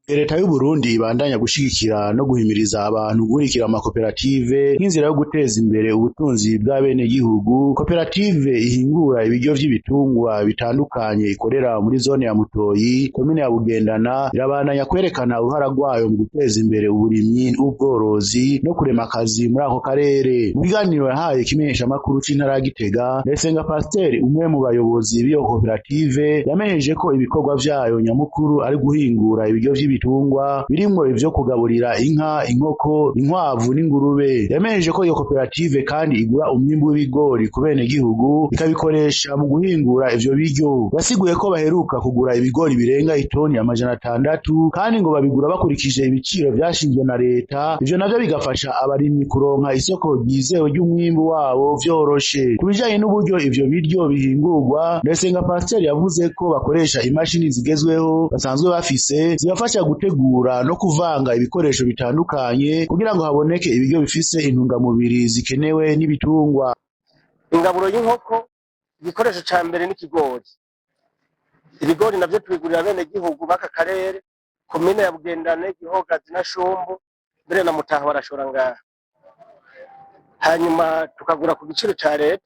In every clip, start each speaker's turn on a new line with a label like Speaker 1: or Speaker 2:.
Speaker 1: Leta y'Uburundi ibandanya gushigikira no guhimiriza abantu guhurikira amakoperative nk'inzira yo guteza imbere ubutunzi bw'abenegihugu, koperative ihingura ibiryo vy'ibitungwa bitandukanye ikorera muri zone ya Mutoyi, komine ya Bugendana, irabandanya kwerekana uruhara rwayo mu guteza imbere uburimyi n'ubworozi no kurema akazi muri ako karere. Mu kiganiro yahaye ikimenyeshamakuru c'intara ya Gitega, Ndayisenga Pasiteri, umwe mu bayobozi b'iyo koperative, yamenyesheje ko ibikorwa vyayo nyamukuru ari guhingura ibiryo vy'ibitungwa birimwo ivyo kugaburira inka, inkoko, inkwavu n'ingurube. Yamenyesheje ko iyo koperative kandi igura umwimbu w'ibigori ku benegihugu ikabikoresha mu guhingura ivyo biryo. Yasiguye ko baheruka kugura ibigori birenga itoni 600, kandi ngo babigura bakurikije ibiciro vyashinzwe na leta, ivyo navyo bigafasha abarimyi kuronka isoko ryizewe ry'umwimbu wabo vyoroshe. Ku bijanye n'uburyo ivyo biryo bihingurwa, Ndayisenga Pasiteri yavuze ko bakoresha imashini zigezweho basanzwe bafise zibafasha gutegura no kuvanga ibikoresho bitandukanye kugira ngo haboneke ibiryo bifise intungamubiri zikenewe n'ibitungwa.
Speaker 2: Ingaburo y'inkoko, igikoresho ca mbere n'ikigori. Ibigori navyo tubigurira bene gihugu b'aka karere, komine ya Bugendane, Gihogazi na Shombo, mbere na Mutaho barashora ngaha. Hanyuma tukagura ku giciro ca leta.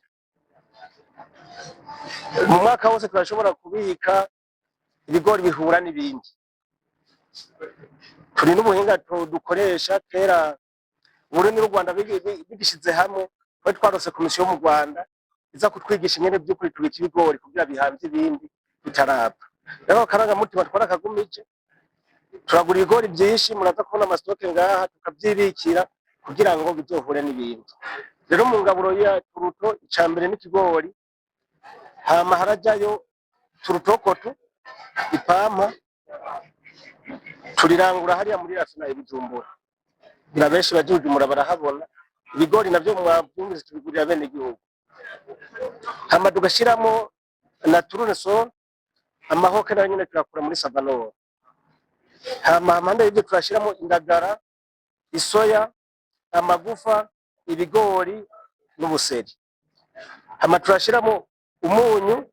Speaker 2: Mu mwaka wose turashobora kubika ibigori bihura n'ibindi. Turi n'ubuhinga dukoresha. Kera Uburundi n'u Rwanda bigishize hamwe, twari twarose komisiyo mu Rwanda iza kutwigisha ingene vy'ukuri tubika ibigori kugira bihamvye ibindi bitarapfa. Rero akarangamutima twarakagumije, turagura ibigori vyinshi, muraza kubona ama stocks ngaha, tukavyibikira kugira ngo bizohure n'ibindi. Rero mu ngaburo ya tourteau, ica mbere n'ikigori, hama harajayo tourteau coton, ipampa turirangura hariya muri rafina i Bujumbura, ngira benshi baje Bujumbura barahabona. Ibigori navyo mwavyumvise, tubigurira bene gihugu, hama tugashiramo na tournesol, amahoke nayo nyene tuyakura muri Savanor. Hama hampande y'ivyo turashiramo indagara, isoya, amagufa, ibigori n'ubuseri. Hama turashiramo umunyu,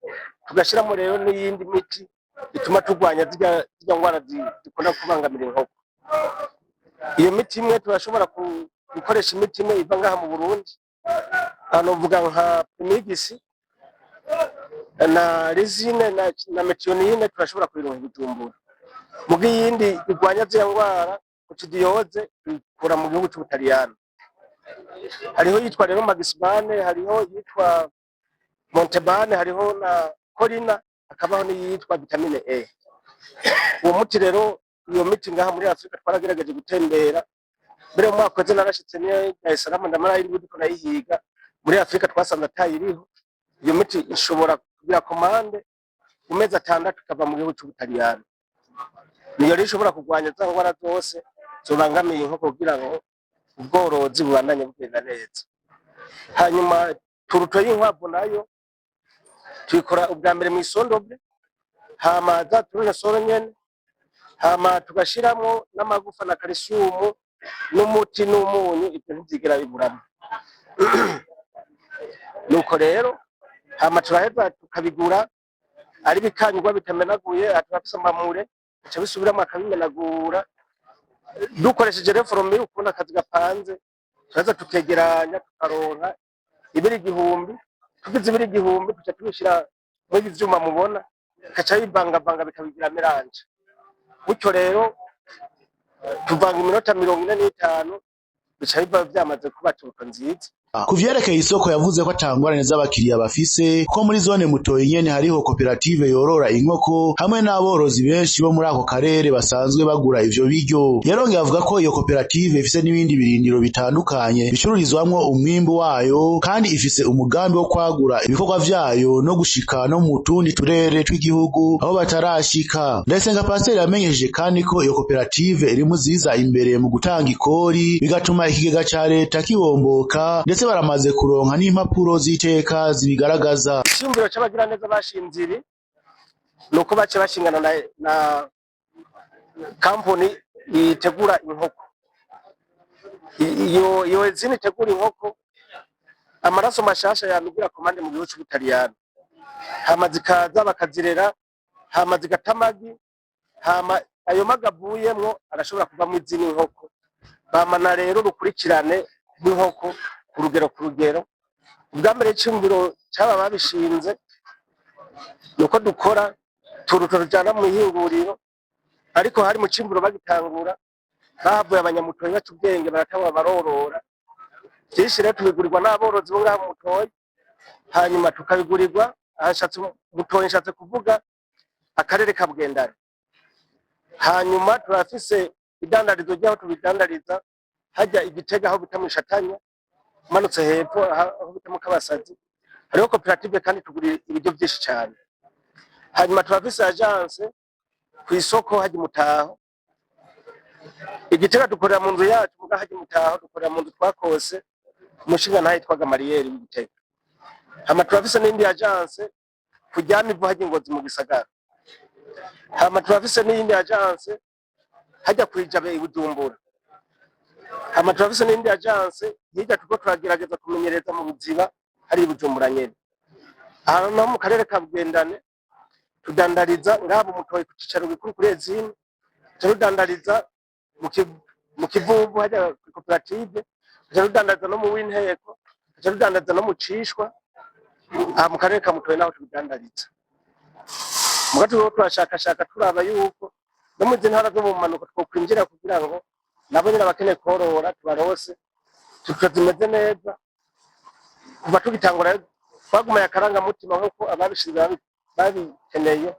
Speaker 2: tugashiramo rero n'iyindi miti ituma turwanya zirya ngwara zikunda kubangamira inkoko. Iyo miti imwe turashobora gukoresha imiti imwe iva ngaha mu Burundi, aha novuga nka premix na lysine na méthionine, turashobora kuyironka i Bujumbura. Muga iyindi irwanya ziriya ngwara, coccidiose, tuyikura mu gihugu c'Ubutaliyano. Hariho yitwa rero Magisbane, hariho yitwa Montebane, hariho na Corina, hakabaho n'iyitwa vitamine E. Uwo muti rero, iyo miti ngaha muri Afrika twaragerageje gutembera, mbere mu mwaka uheze narashitse niyo Dar es Salaam, ndamara indwi ndiko nayihiga muri Afrika, twasanze atayiriho. Iyo miti ishobora kugira commande mu mezi 6 ikava mu gihugu c'Ubutaliyano. Niyo rero ishobora kurwanya za ngwara zose zobangamiye inkoko kugira ngo ubworozi bubandanye bugenda neza. Hanyuma tourteau y'inkwavu nayo tuyikora ubwa mbere mw'isondoble, hama za tournesol nyene, hama tugashiramwo n'amagufa na calcium n'umuti n'umunyu, ivyo ntivyigera biburamwo. Nuko rero hama turaheza tukabigura ari bikanyurwa bitamenaguye, turafise amamure bica bisubiramwo akabimenagura. Dukoresheje rero formule, ukuntu akazi gapanze, turaheza tukegeranya tukaronka ibiro 1000. Tugize ibiro 1000, tuca tubishira muri ibi vyuma mubona, bikaca bivangavanga bikabigira mélange. Gutyo rero tuvanga iminota 45, bica biba vyamaze kuba tourteau nziza.
Speaker 1: Ku vyerekeye isoko, yavuze ko ata ngorane z'abakiriya bafise, ko muri zone Mutoyi nyene hariho koperative yorora inkoko hamwe n'aborozi benshi bo muri ako karere basanzwe bagura ivyo biryo. Yarongeye avuga ko iyo koperative ifise n'ibindi birindiro bitandukanye bicururizwamwo umwimbu wayo, kandi ifise umugambi wo kwagura ibikorwa vyayo no gushika no mu tundi turere tw'igihugu aho batarashika. Ndayisenga Pasiteri yamenyesheje kandi ko iyo koperative iri mu ziza imbere mu gutanga ikori, bigatuma ikigega ca leta kibomboka, ndetse baramaze kuronka n'impapuro z'iteka zibigaragaza.
Speaker 2: Iciyumviro c'abagiraneza bashinze ibi ni uko bace bashingana na kampuni itegura inkoko. Iyo zini itegura inkoko, amaraso mashasha yamigira commande mu gihugu c'Ubutaliyano, hama zikaza bakazirera, hama zigata amagi, hama Ayo magi avuyemwo arashobora kuvamwo izindi nkoko. Bamana rero urukurikirane rw'inkoko ku rugero ku rugero. Ubwa mbere iciyumviro c'aba babishinze nuko dukora turuto tujana mw'ihinguriro, ariko hari mu ciyumviro bagitangura bahavuye abanyamutoyi baca ubwenge baratangura barorora. Vyinshi rero tubigurirwa n'aborozi bo ngaha mu Mutoyi, hanyuma tukabigurirwa aha nshatse Mutoyi, nshatse kuvuga akarere ka Bugendana. Hanyuma turafise idandarizo ry'aho tubidandariza hajya Igitega aho bita mw'Ishatanya, umanutse hepfo aho bita mu Kabasazi hariho koperative kandi tugura ibiryo vyinshi cane. Hanyuma turafise agence kw'isoko hajya Imutaho. Igitega dukorera mu nzu yacu, muga hajya Imutaho dukorera mu nzu twakose umushingantahe yitwa Gamariyeri w'Igitega. Hama turafise n'iyindi agence kuryamivu hajya Ingozi mu gisagara. Hama turafise n'iyindi agence hajya kwijabe i Bujumbura. Hama turafise n'iyindi agence hirya turiko turagerageza kumenyereza mu Ruziba hari i Bujumbura nyene. Aha naho mu karere ka Bugendane tudandariza ngaha mu Mutoyi ku cicaro gikuru kuri Ezine, turudandariza mu Kivuvu hajya kuri koperative, turudandariza no mu Winteko, turudandariza no mu Cishwa. Aha mu karere ka Mutoyi naho tubidandariza. Muga turiko turashakashaka turaba yuko no mu zindi ntara zo mu manuko twokwinjira kugira ngo nabo nyene abakeneye korora tubarose tuko zimeze neza. Kuva tugitangura twagumaye akarangamutima nk'uko ababishinze babikeneye,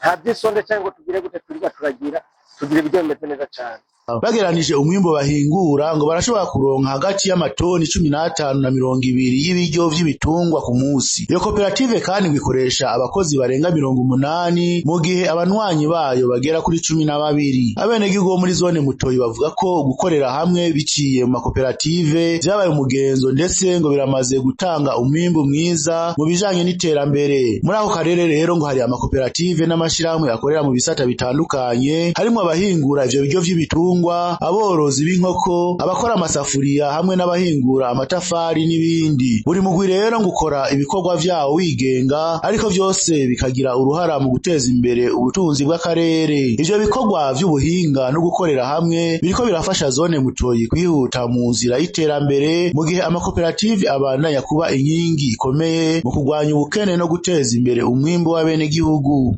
Speaker 2: nta vy'isonde canke ngo tugire gute, twirirwa turagira tugira ibiryo bimeze neza cane.
Speaker 1: Bageranije umwimbu bahingura ngo barashobora kuronka hagati y'amatoni 15 na 20 y'ibiryo vy'ibitungwa ku musi. Iyo koperative kandi ngo ikoresha abakozi barenga 80 mu gihe abanywanyi bayo bagera kuri 12. Abenegihugu bo muri zone Mutoyi bavuga ko gukorera hamwe biciye mu makoperative vyabaye umugenzo, ndetse ngo biramaze gutanga umwimbu mwiza mu bijanye n'iterambere. Muri ako karere rero ngo hari amakoperative n'amashirahamwe akorera mu bisata bitandukanye, harimwo abahingura ivyo biryo vy'ibitungwa, aborozi b'inkoko, abakora amasafuriya hamwe n'abahingura amatafari n'ibindi. Buri mugwi rero ngo ukora ibikorwa vyawo wigenga, ariko vyose bikagira uruhara mu guteza imbere ubutunzi bw'akarere. Ivyo bikorwa vy'ubuhinga no gukorera hamwe biriko birafasha zone Mutoyi kwihuta mu nzira y'iterambere, mu gihe amakoperative abandanya kuba inkingi ikomeye mu kurwanya ubukene no guteza imbere umwimbu w'abenegihugu.